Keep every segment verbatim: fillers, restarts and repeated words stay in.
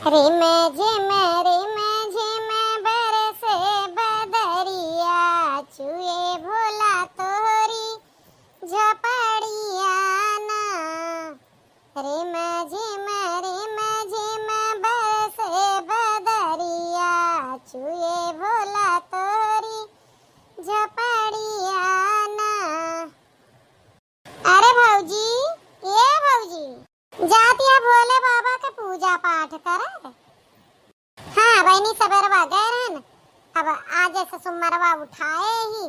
रिम झिम रिम झिम बरसे बदरिया, चुए भोला तोहरी झोपड़िया ना। रिम झिम रिम झिम बरसे बदरिया, चुए भोला तोहरी झोपड़िया ना। अरे भौजी, ए भौजी, जातिया भोले बाबा के पूजा पाठ करे। हाँ बहिनी, सबेरवा गए रहन, अब आज से सुमरवा उठाए ही,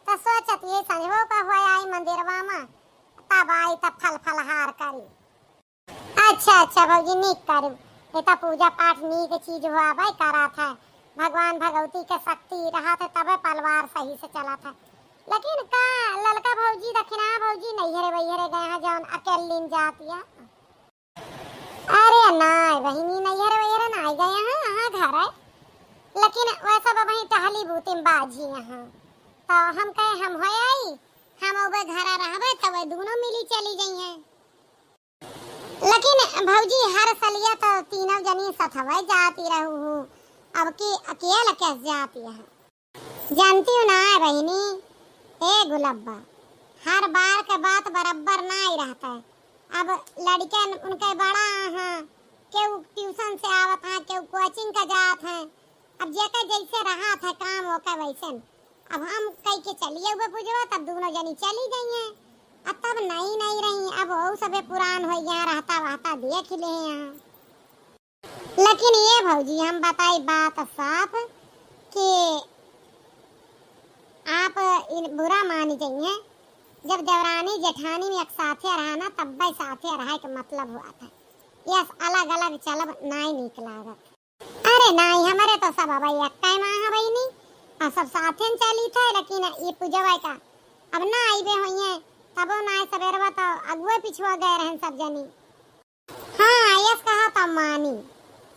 त सोचत ये संझवो का हुआ आई मंदिरवा मा, तब आई तब फल फलहार करी। अच्छा अच्छा भौजी, नीक करू, ये त पूजा पाठ नीक चीज हुआ भाई करा था, भगवान भगवती के शक्ति रहा था तबे परिवार सही से चला था। लेकिन का ललका भौजी दखिना भौजी नैहरे वैहरे गए हैं जौन अकेलीन जातिया। अरे नाय बहिनी, नैहर वैहर नाय गए हैं, यहाँ घर है। लेकिन वैसा बा वहीं टहली बूती में बाझी यहाँ। तो हम कहे हम हो आई, हम ओबे घरा रहबे, तब दुनो मिली चली गई हैं। लेकिन भौजी हर सलिया तो तीनों जनी सथवे जाती रहू हूँ, अब की अकेल कैसे जाती है? जानती हूँ ना बहिनी, ए गुलब्बा, हर बार के बात बराबर ना ही रहता है। अब लड़के उनके बड़ा हैं, केहू ट्यूशन से आवत हैं, केहू कोचिंग का जात हैं। अब जेकर जैसे रहत है काम ओकर वैसे न। अब हम कह के चलिए हुए पूजवा, तब दोनों जनी चली गई हैं। अब तब नई नई रही, अब वो सबे पुरान हो गया, रहता वहता देख ले हैं। लेकिन ये भौजी, हम बताई बात साफ कि आप इन बुरा मान जाइए, जब देवरानी जेठानी में एक साथे रहा ना, तब भी साथे रहा के मतलब हुआ था। यस, अलग अलग चलब नाई नीक लागत। अरे नाई, हमारे तो सब अब एक टाइम आ बहिनी, और सब साथे में चली थे, लेकिन ये पूजवा का अब ना आईबे होइए, तबो ना आए सबेरवा तो अगुए पिछुआ गए रहन सब जनी। हाँ, यस कहा त मानी।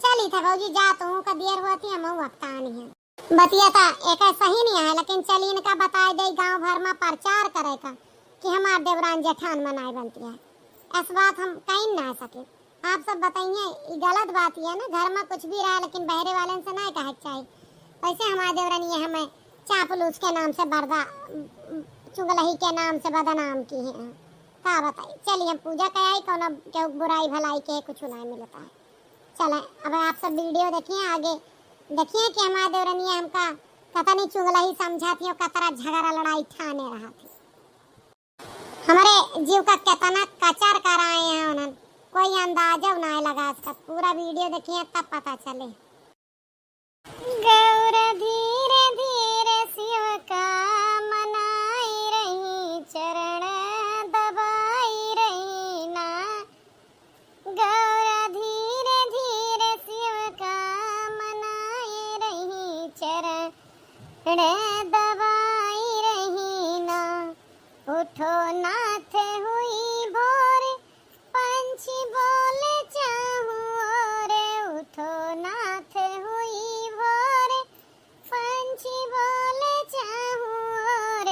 चली था भौजी, जा तू का देर होती, हम वक्तानी है। बतिया ता एक सही नहीं है, लेकिन चली इनका बताए दे गांव भर में प्रचार करे का कि हमार देवरान जेठान मनाए बनती है। ऐस बात हम कहीं ना सके। आप सब बताइए, ये गलत बात ये है ना, घर में कुछ भी रहा लेकिन बहरे वाले से ना कहे के चाहिए। वैसे हमारे देवरान ये हमें चापलूस के नाम से बर्दा, चुगलही के नाम से बदनाम की है। का बताई, चलिए हम पूजा के आई, कौनो केहू बुराई भलाई के कुछ ना मिलता है। चले, अब आप सब वीडियो देखिए, आगे देखिए कि हमारे देवरनिया हमका कतनी चुगलही समझा थी और कतरा झगड़ा लड़ाई ठाने रहा थी। हमारे जीव का कितना कचर कराए हैं उन्होंने, कोई अंदाजा ना लगा सकत। पूरा वीडियो देखिए तब पता चले। गौर धीरे धीरे शिव का मनाई रही, चरण दबाई रही ना। गौर धीरे धीरे शिव का मनाई रही, चरण दबाई रही ना। उठो नाथ हुई भोर, पंछी बोले चाहूँ ओर, उठो नाथ हुई भोर, पंछी बोले चाहूँ ओर।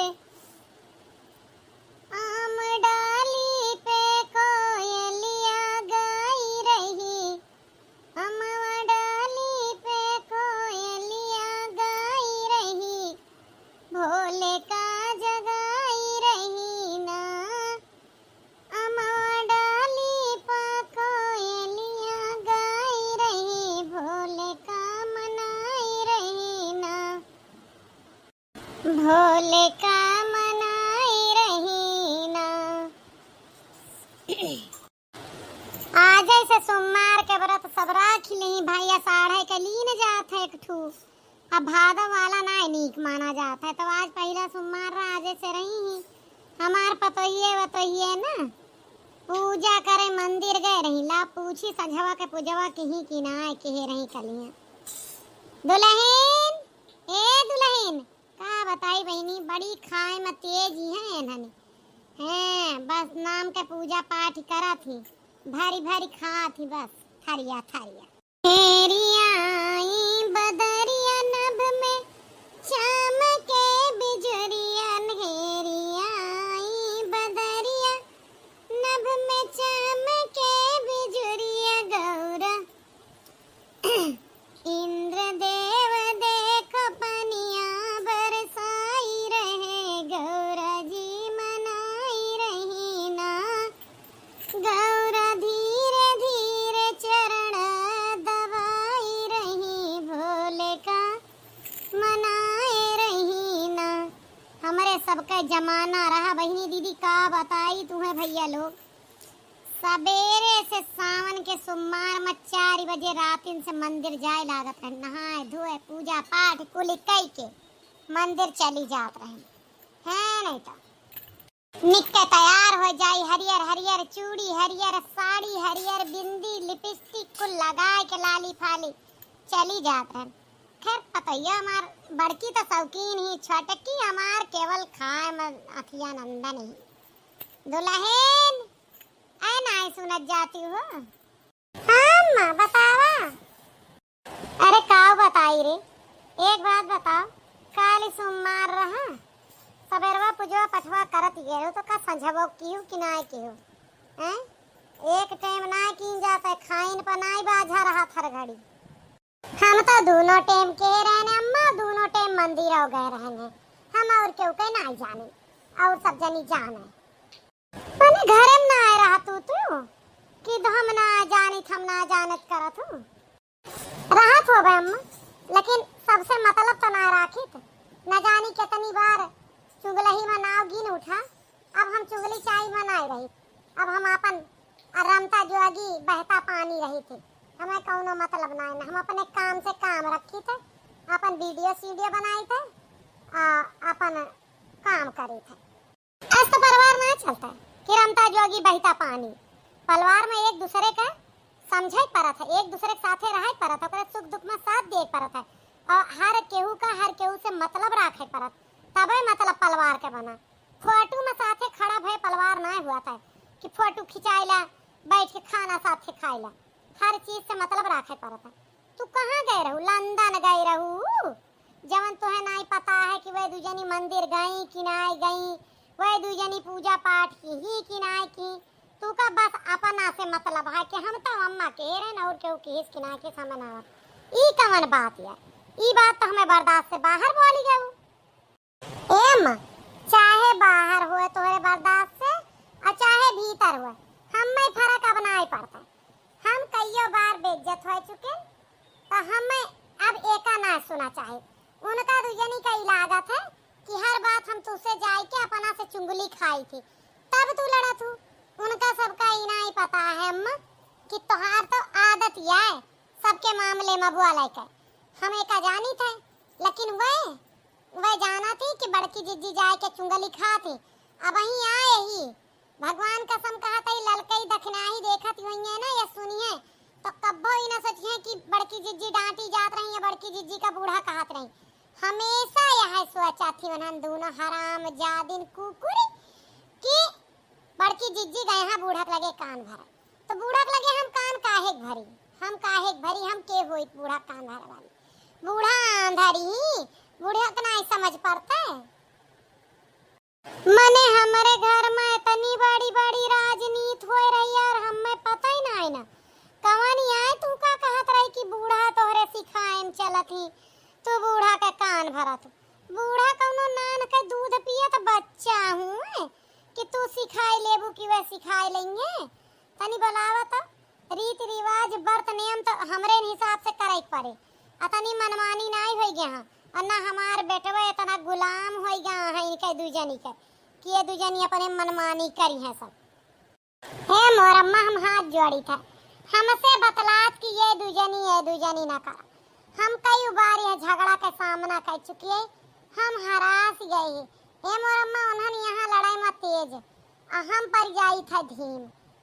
आम डाली पे कोयलिया गाई रही, अमवा डाली पे कोयलिया गाई रही, भोले का जगाई रही ना। अमवा डाली पा कोयलिया गाई रही, भोले का मनाई रही ना, भोले का मनाई रही ना। आज ऐसे सोमवार के व्रत सब राख ली भाई, आषाढ़ के लीन जात है एक ठू। अब भादव वाला नाय नीक माना जात है, तो आज पहिला सोमवार रहा, आज से रही ही। हमार पतोहिए वतोहिए ना पूजा करे मंदिर गए रही, ला पूछी संझवा के पूजवा किही कि नाय, किहे रही कलिया। दुलहिन, ए दुलहिन, का बताई बहिनी, बड़ी खाए में तेज ही है एन्हनी। हैं, बस नाम के पूजा पाठ करत ही, भरी भरी खात ही बस, थरिया थरिया। हेरी आई बदरिया नभ में चमके बिजुरिया, हेरी आई बदरिया नभ में चमके बिजुरिया गौरा। जमाना रहा बहिनी दीदी, का बताई तुहैं भइया लोग। सबेरे से सावन के सोमवार में चार बजे रातिन से मंदिर जाए लागत रहे, नहाए धोए, पूजा पाठ कुल कई के मंदिर चली जात रहे, है नहीं तो निक के तैयार हो जाई, हरियर हरियर चूड़ी, हरियर साड़ी, हरियर बिंदी, लिपस्टिक कुल लगाए के लाली फाली चली जात रहे। खैर पतैया हमार बड़की तो शौकीन ही, छोटकी हमार केवल खाए में अखिया नंदन ही। दुल्हन, ऐ नाई सुनत जाती हो? हाँ अम्मा, बतावा। अरे काव बताई रे, एक बात बताओ, काल सोमवार रहा, सबेरवा पुजवा पठवा करत गए हो तो का संझवो किहू कि नाई किहू? हैं? एक टाइम नाई कीन जाता है, खाइन पर नाई बाझा रहा हर घड़ी। हम तो दोनों टाइम के रहने अम्मा, दोनों टाइम मंदिर हो गए रहने, हम और केहू के नाई जाने, और सब जनी जाने। मने घरे में ना आए रहा तू, तू कि हम ना जानित, हम ना जानत करत हूँ। रहत होबे अम्मा, लेकिन सबसे मतलब तो ना राखित। न जानी कितनी बार चुगलही में नाव गिन उठा। अब हम चुगली चाई में ना रही, अब हम अपन रमता जोगी बहता पानी रही थे। हमें कौनो मतलब ना है, हम अपने काम से काम रखी थे, अपन वीडियो सीडियो बनाई थे, आ, अपन काम करी थे। ऐसे तो परिवार ना चलता है कि रमता जोगी बहता पानी। परिवार में एक दूसरे का समझे परत है, एक दूसरे के साथे रहे परत है, ओकरे सुख दुख में साथ दे परत है। और हर केहू का हर केहू से मतलब राखे परत, तबे मतलब परिवार के बना। फोटो में साथे खड़ा भय परिवार ना हुआ था कि फोटो खिंचाइला, बैठ के खाना साथे खाइला, हर चीज से मतलब राखे परत है। तू कहाँ गए रहू? लंदन गए रहू? जवन तुहे नाई पता है कि वह दुजनी मंदिर गई कि नाई गई, वह दुजनी पूजा पाठ की ही कि नाई की। तू का बस अपना से मतलब है कि हम तो अम्मा के रहन और केहू किहिस कि नाई किहिस हमें ना आवत। ई कवन बात है? ई बात तो हमें बर्दाश्त से बाहर बोली गऊ। ए अम्मा, चाहे बाहर होए तोहरे बर्दाश्त से और चाहे भीतर होए, हमें फर्क अब नाई पड़ता। हम कइयो बार बेइज्जत हो चुके, तो हमें अब एका ना सुना चाहे। उनका दुजनी का ई लागत है कि हर बात हम तुझसे जाए के अपना से चुंगली खाई थी, तब तू लड़त हूँ। उनका सबका ई नाई पता है अम्मा कि तोहार तो आदत यह है सबके मामले में बोले के। हम एका जानी थे, लेकिन वह, वह जाना थी कि बड़की जिज्जी जाए के चुंगली खा थी। अब वहीं आए ही भगवान कसम कहत हई, ललकई दखिनाही देखत होइहें ना, या सुनिहें, तो कब्बो ई ना सोचिहें कि बड़की जिज्जी डांटी जात रही या बड़की जिज्जी का बूढ़ा कहत रही। हमेशा यह सोचा थी उन्हन दोनों हरामजादिन कुकुरी कि बड़की जिज्जी गए हैं बूढ़ा के लगे कान भरे। तो बूढ़ा के लगे हम कान काहे के भरी? हम काहे के भरी? हम के होइत बूढ़ा के कान भरे वाली? बूढ़ा आंधरी, बूढ़ा के नाई समझ पड़ते। मने हमरे घर में इतनी बड़ी बड़ी राजनीत होए रही और हमें पता ही ना है ना। कवानी आए तू का कहत रही कि बूढ़ा तोहरे सिखाए में चलत ही, तू बूढ़ा के कान भरत। बूढ़ा कौनो नान के दूध पियत बच्चा हूँ कि तू सिखाए लेबू कि वह सिखाए लेंगे? तनी बोलावा तो। रीति रिवाज, व्रत नियम तो हमरे हिसाब से करे के पड़े। आ तनी मनमानी नाई होई गया है, और ना हमार बेटवा इतना गुलाम होई गया है इनके दू जनी के, कि ये दू जनी अपने मनमानी करी हैं सब। हे मोर अम्मा, हम हाथ जोड़ी थे, हमसे बतलात कि ये दू जनी, ये दू जनी ना करा। हम कई बार यह झगड़ा के सामना कर चुकी है, हम हरास गए ही। हे मोर अम्मा, उन्हन यहाँ लड़ाई में तेज, आ हम पर जाई थे धीम।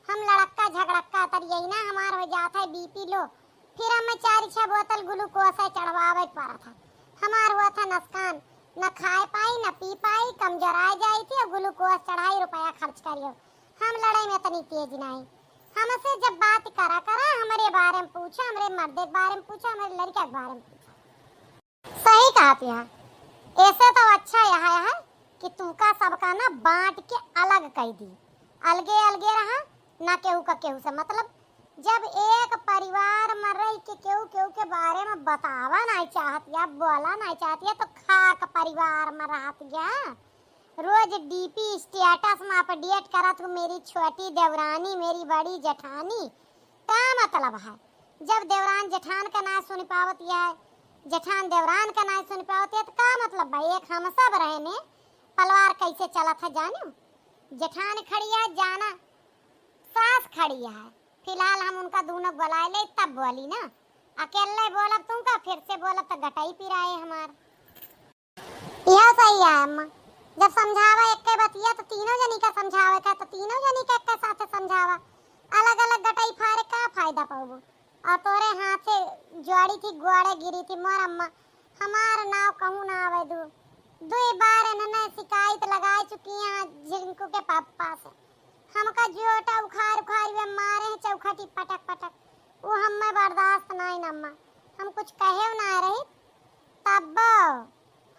हम लड़क्का झगड़क्का तर यही ना हमार हो जात है बीपी लो, फिर हमें चार छह बोतल ग्लूकोस है चढ़वावे के पड़ा था। हमार हुआ था नुकसान, न खाए पाई, न पी पाई, कमजोराए जाई थी, और ग्लूकोस चढ़ाई, रुपया खर्च करियो। हम लड़ाई में इतनी तेज नहीं। हमसे जब बात करा करा, हमरे बारे में पूछा, हमरे मर्दे के बारे में पूछा, हमरे लड़का के बारे में पूछा। सही कहत यहाँ। ऐसे तो अच्छा यह है कि तुमका सबका ना बांट के अलग कर दी, अलगे अलगे रहा, ना केहू का केहू से मतलब। जब एक परिवार में रह के केहू केहू के बारे में बतावा नहीं चाहत या बोला नहीं चाहत या, तो खाक परिवार में रहत या। रोज डीपी स्टेटस में अपडेट करत हूँ, मेरी छोटी देवरानी, मेरी बड़ी जेठानी। का मतलब है? जब देवरान जेठान का ना सुन पावत या, जेठान देवरान का ना सुन पावत या, तो का मतलब भाई? एक हम सब रहने, पलवार कैसे चलत है जानिउ। जेठान खड़ी है, जाना सास खड़ी है। फिलहाल हम उनका दूनों बुलाए ले, तब बोली ना। अकेले बोलब तुमका, फिर से बोलब तो गटई पिराए हमार। यह सही है अम्मा, जब समझावा एक के बतिया तो तीनों जनी का समझावे का, तो तीनों जनी के एक के साथे समझावा। अलग अलग गटई फारे का फायदा पाबू? और तोरे हाथे जोड़ी थी, गोड़े गिरी थी मोर अम्मा, हमार नाव कहूँ ना आवे दू। दुई बार इन्होंने शिकायत लगाए चुकी हैं झिंकू के पापा से। हमका जोटा उखाड़ उखाड़ वे मारे हैं चौखटी पटक पटक। वो हमें बर्दाश्त नहीं न अम्मा, हम कुछ कहे ना रही, तब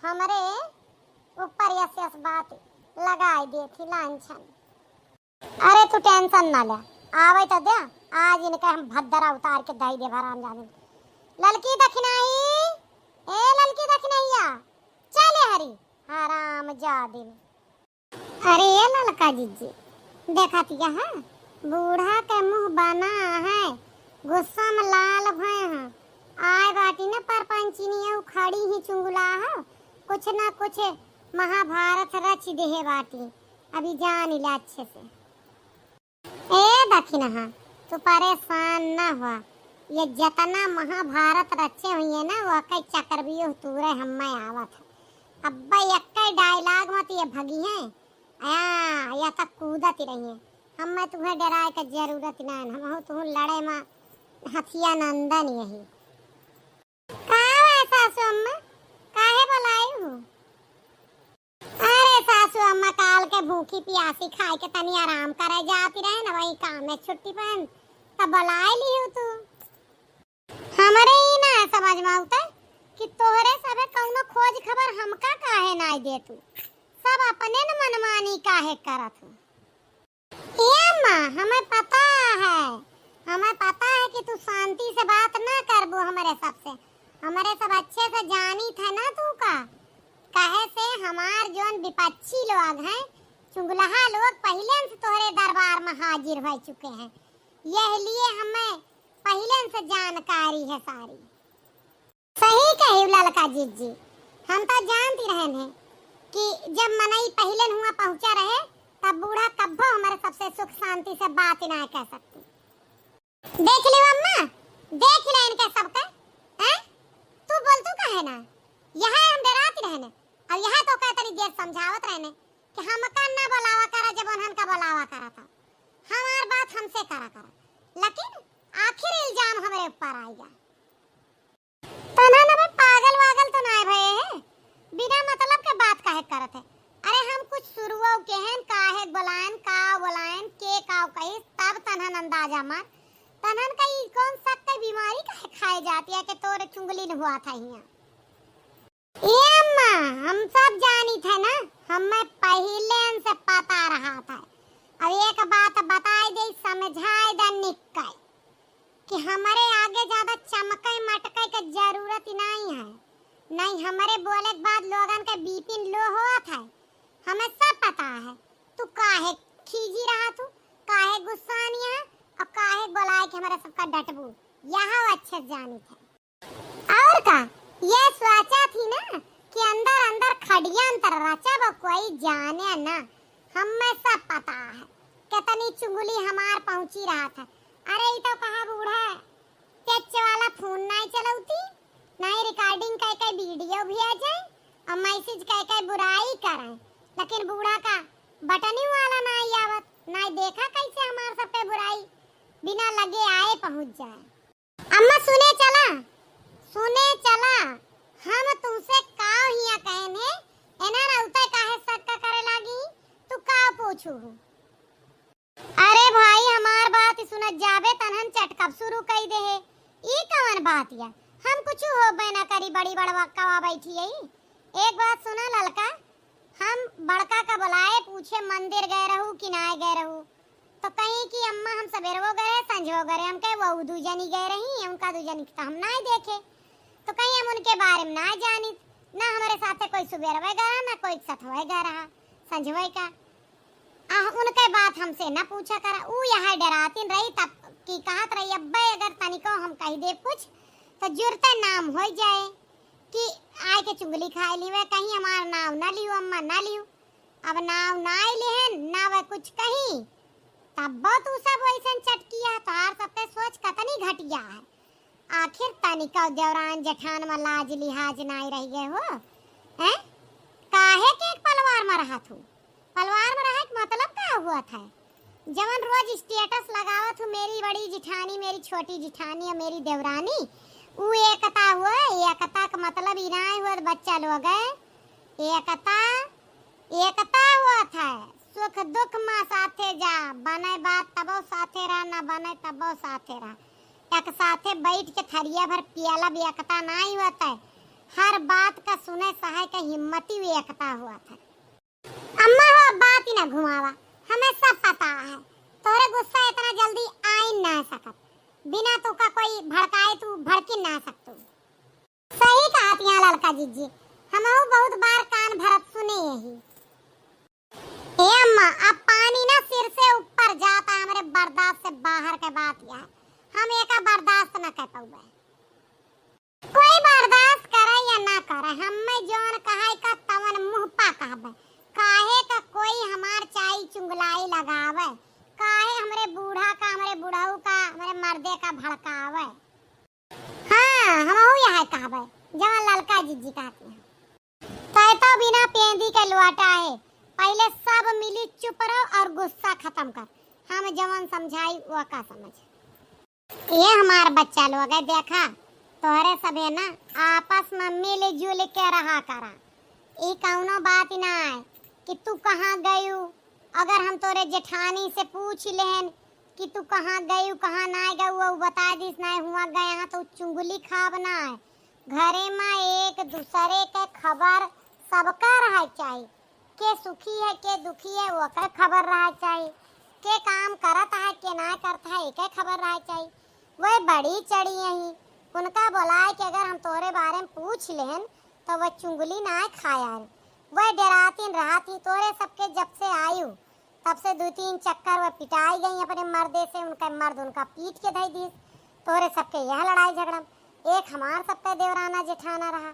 हमरे ऊपर यस यस बात लगाए देती लांछन। अरे तू tension ना ले, आवे तो दे, आज इनका हम भद्दरा उतार के दई देब हरामजादे। ललकी दखिनाही, ए ललकी दखिनहिया, चले हरी हरामजादे। अरे ए ललका जिज्जी, देखत यह बूढ़ा के मुँह बना है, गुस्सा में लाल भय हैं। आए बाटी न परपंचिनी, उ खड़ी ही चुंगला है, कुछ ना कुछ महाभारत रच देहे बाटी। अभी जान ले अच्छे से। ए दखिनहा, तू परेशान न हुआ, ये जतना महाभारत रचे हुए ना, वो कई चक्रव्यूह तूरे हम्मे आवत है। अब्बा एक्के dialogue मत ये भगी हैं, या, या तक कूदत ही रही हैं। हम्मे तुम्हें डराए के जरूरत ना है, हम हो तुम लड़े मा हथिया नंदन यही। का है सासू अम्मा, काहे बुलाई हूँ? अरे सासू अम्मा, काल के भूखी पियासी खाए के तनी आराम करे जाती रहे न, वही काम में छुट्टी पहन तब बुलाए ली हूँ तू। हमरे ही ना समझ में आवता कि तोहरे सबे कौनो खोज खबर हमका काहे ना दे तू, सब अपने न मनमानी काहे करत हो। ए अम्मा, हमें पता है, हमें पता है कि तू शांति से बात ना करबू हमरे सबसे। हमरे सब अच्छे से जानित है ना तू का। कहे से हमार जोन विपक्षी लोग हैं, चुगलहा लोग पहिले से तोहरे दरबार में हाजिर हो चुके हैं, यह लिए हमें पहिले से जानकारी है सारी। सही कही ललका जिज्जी, हम तो जानती रहन है कि जब मनई पहिले हुआ पहुँचा रहे, तब बूढ़ा कब्बो हमारे सबसे सुख शांति से बात ना कह सकती। देख ली अम्मा, देख ले इनके सबके, हैं? तू बोल तू काहे ना? यह हम डराती रहने, अब यह तो कह तनी देर समझावत रहने कि हमका ना बुलावा करा जब उन्हन का बुलावा करा था। हमार बात हमसे करा करा, लेकिन आखिर इल्जाम हमरे ऊपर आएगा। तनहन अबे पागल वागल तो नाय भये है, बिना मतलब के बात काहे करत है? अरे हम कुछ शुरुओ के हैं, काहे बोलायन, का बोलायन, के का कही, तब तनहन अंदाजा मार। तनहन का ई कौन शक के बीमारी काहे खाए जाती है कि तोरे चुंगली न हुआ था हियाँ? ए अम्मा, हम सब जानी थे ना, हमें पहिले से पता रहा था। अब एक बात बताई दे, समझाई दे निक्का कि हमरे आगे ज्यादा चमके मटके के जरूरत ही नहीं है। नहीं, हमरे बोले के बाद लोगन के बीपी लो होत है, हमें सब पता है। तू काहे खीजी रहा तू, काहे गुस्सानी है और काहे बोलाए के हमरे सबका डटबू, यह अच्छे से जानी थे। और का, ये सोचा थी ना कि अंदर अंदर खड़ियंत्र रचब कोई जाने ना, हमें सब पता है कितनी चुगली हमार पहुँची रहा था। अरे ई तो कहा बूढ़ा टच वाला फोन नहीं चलौती, नहीं recording कह के video भेजे और message कह के बुराई करे, लेकिन बूढ़ा का बटनी वाला नहीं आवत, नहीं देखा कैसे हमार सबके बुराई बिना लगे आए पहुँच जाए। अम्मा सुने चला, सुने चला, हम तुमसे काव हिया कहन है, एना रउते काहे शक करे लागी, तू काव पूछू हो? अरे भाई, हमार बात सुनत जाबे तनहन चटकब शुरू कई दे है। ई कवन बात या? हम कुछ होबे ना करी, बड़ी बड़वा कवा बैठी है। एक बात सुना ललका, हम बड़का का बुलाए पूछे मंदिर गए रहू कि नाय गए रहू, तो कहीं कि अम्मा हम सवेरवो गए रहे, संझवो गए रहे, हम कहे वो दू जनी गए रही, उनका दू जनी के तो हम नाय देखे। तो कहीं हम उनके बारे में नाय जानी, ना हमारे साथे कोई सुबेरवे गए रहा, ना कोई सथवे गए रहा, संझवे का। आ, उनके बात हमसे न पूछा करा। ऊ यहाँ डरातीन रही, तब की कहत रही, "अब्बे अगर तनिको हम कही दे कुछ, तो जुरते नाम होइ जाए कि आए के चुगली खाए लिवे, कहीं हमार नाम न लियो, अम्मा न लियो।" अब नाव नाई लेहन, ना वह कुछ कही, तब्बो तू सब वैसन चटकिया, तोहार सबके सोच कतनी घटिया है। आखिर तनिको देवरान जेठान में लाज लिहाज नाई रह गए हो, हैं? काहे के एक पलवार में रहत हो? पलवार में रहे के मतलब का हुआ था? जवन रोज status लगावत हो, मेरी बड़ी जिठानी, मेरी छोटी जिठानी और मेरी देवरानी, उ एकता हुआ। एकता का मतलब ई नाई हुआ बच्चा लोग है, एकता, एकता होत है, सुख दुख मा साथे जा, बने बात तबो साथे रह, ना बने तबो साथे रह। एक साथे बैठ के थरिया भर पियला भी एकता नाई होत है, हर बात का सुने सहे के हिम्मती भी एकता होत है। अम्मा हो, अब बात ही ना घुमावा, हमें सब पता है, तोहरे गुस्सा इतना जल्दी आइन ना सकत, बिना तोका कोई भड़काए तू भड़किन ना सकतू। सही कहत यहाँ ललका जिज्जी, हमहू बहुत बार कान भरत सुने यही। ए अम्मा, अब पानी ना सिर से ऊपर जाता, हमरे बर्दाश्त से बाहर के बात यह है, हम एका बर्दाश्त न कर पाउबे। कोई बर्दाश्त करे या ना करे, हमें जौन कहे का तवन मुँह पा कहबे, काहे का कोई हमार चाई चुंगलाई लगावे, काहे हमरे बूढ़ा का, हमरे बुढ़ऊ का, हमरे मर्दे का भड़कावे। हाँ, हमहू यह कहबे, जवन ललका जिज्जी कहती हैं। तय तो बिना पेंदी के लुआटा है, पहले सब मिली चुप रहो और गुस्सा खत्म कर। हम जवन समझाई वो का समझ। ये हमार बच्चा लोग है, देखा, तोहरे सबे ना आपस में मिलजुल के रहा करा। ई कौनो बात ना है कि तू कहाँ गयू। अगर हम तोरे जेठानी से पूछ लेहन कि तू कहाँ गयू, कहाँ ना गयू, वो बता दिस ना हुआ गए हाँ, तो चुंगली खाब ना है। घरे में एक दूसरे के खबर सबका रहे चाहिए। के सुखी है, के दुखी है, ओकर खबर रहे चाहिए। के काम करत है, के ना करत है, एके खबर रहे चाहिए। वह बड़ी चढ़ी यही, उनका बोलाए कि अगर हम तोहरे बारे में पूछ लेहन, तो वह चुंगली ना खाया रे। वह डरातीन रहती तोहरे सबके जब से आयु, तब से दो तीन चक्कर वह पिटाई गई अपने मर्दे से, उनका मर्द उनका पीट के धई दिस। तोहरे सबके यह लड़ाई झगड़ा में एक हमार सबका देवराना जेठाना रहा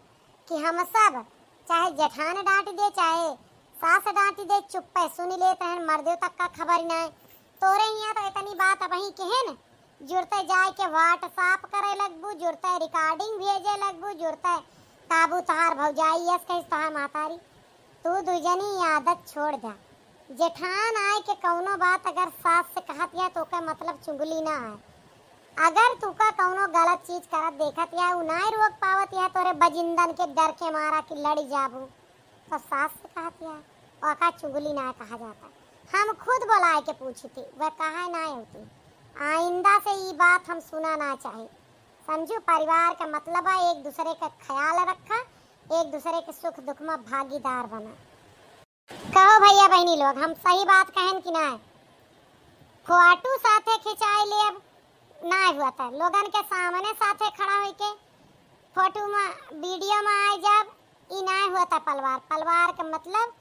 कि हम सब, चाहे जेठान डांट दे, चाहे सास डांट दे, चुप्पे सुन लेत रहन, मर्दे तक का खबर ही ना है। तोरे हियाँ तो इतनी बात अबही कहेन, जुरते जाए के WhatsApp करे लगबू, जुरते recording भेजे लगबू, जुरते काबू तोहार भौजाई यस कहिस तोहार महतारी। तू दुजनी ई आदत छोड़ जा। जेठान आए के कौनो बात अगर सास से कहत या तो ओके मतलब चुगली ना है। अगर तुका कौनो गलत चीज करत देखत या उ नाय रोक पावत या तोरे बजिंदन के डर के मारा कि लड़ी जाबू, तो सास से कहत या ओका चुगली ना कहा जाता। हम खुद बोलाए के पूछती, वह कहा ना होती। आइंदा से ई बात हम सुना ना चाहे। समझू, परिवार का मतलब है एक दूसरे का ख्याल रखा, एक दूसरे के सुख दुख में भागीदार बना। कहो भैया बहनी लोग, हम सही बात कहन कि ना? फोटू साथे खिंचाए लेब, ना हुआ था। लोगन के सामने साथे खड़ा होई के फोटू में, वीडियो में आए जब, ई ना हुआ था पलवार। पलवार का मतलब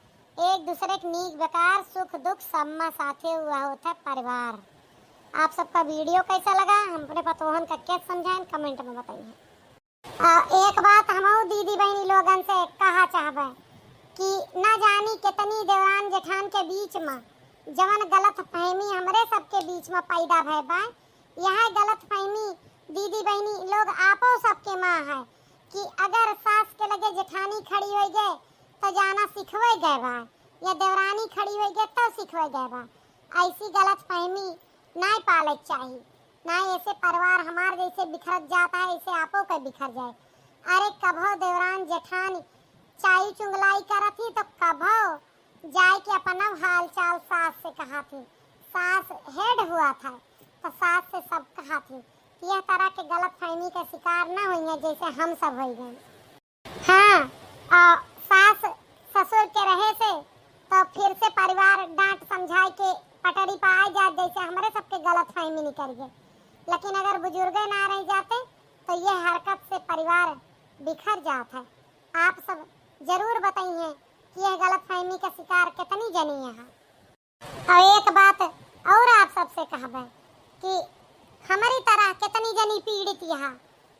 एक दूसरे के नीक बेकार, सुख दुख सब में साथे हुआ होता है परिवार। आप सबका वीडियो कैसा लगा, हम अपने पतोहन का क्या समझाएं, comment में बताइए। आ, एक बात हमहू दीदी बहनी लोगन से कहा चाहबे कि ना जानी कितनी देवरान जेठान के बीच में जवन गलत फहमी हमरे सबके बीच में पैदा भय बा। यह गलत फहमी दीदी बहनी लोग आपो सबके माँ है कि अगर सास के लगे जेठानी खड़ी हो गए तो जाना सिखवे गए बा, या देवरानी खड़ी हो गए तो सिखवे गए बा। ऐसी गलत फहमी ना पाले के चाही। ना ऐसे परिवार हमार जैसे बिखरत जाता है, ऐसे आपो के बिखर जाए। अरे कभो देवरान जेठान चाई चुंगलाई करत ही तो कभो जाए के अपना हाल चाल सास से कहा थी। सास हेड हुआ था तो सास से सब कहा थी। यह तरह के गलत फहमी का शिकार ना हुई है जैसे हम सब हो गए। हाँ, और सास ससुर के रहे से तो फिर से परिवार डांट समझाए के पटरी पर आ जात, जैसे हमरे सबके गलत फहमी निकल गए। लेकिन अगर बुजुर्गे ना रह जाते तो ये हरकत से परिवार बिखर जात है। आप सब जरूर बताइए कि यह गलत फहमी का शिकार कितनी जनी है। और एक बात और आप सबसे कहबे कि हमारी तरह कितनी जनी पीड़ित यहाँ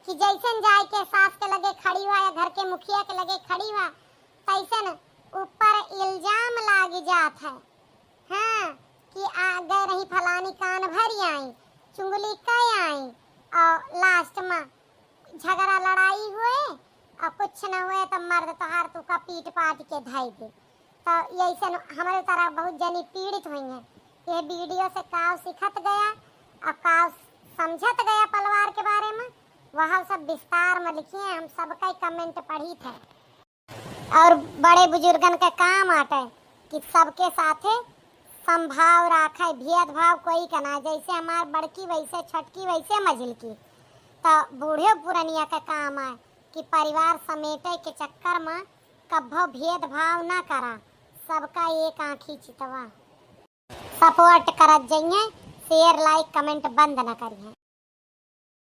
कि जैसन जाए के सास के लगे खड़ी हुआ या घर के मुखिया के लगे खड़ी हुआ, तैसन ऊपर इल्जाम लाग जात है, हाँ, कि आ गए रही फलानी कान भरी आई, चुंगली कह आई, और लास्ट में झगड़ा लड़ाई हुए और कुछ न हुए तो मर्द तोहार तू का पीट पाट के धई दे। तो यही से न-, हमारे तरह बहुत जनी पीड़ित हुई हैं। ये वीडियो से काव सीखत गया और काव समझत गया परिवार के बारे में, वह सब विस्तार में लिखिए। हम सबका ही कमेंट पढ़ी थे। और बड़े बुजुर्गन के काम आटे कि सबके साथे संभाव राखे, भेदभाव कोई का ना, जैसे हमार बड़की वैसे छोटकी वैसे मझिलकी। तो बूढ़े पुरनिया के काम आए कि परिवार समेटे के चक्कर में कभो भेदभाव ना करा, सबका एक आँखी चितवा। सपोर्ट करत जइहें, शेयर लाइक कमेंट बंद न करिहें।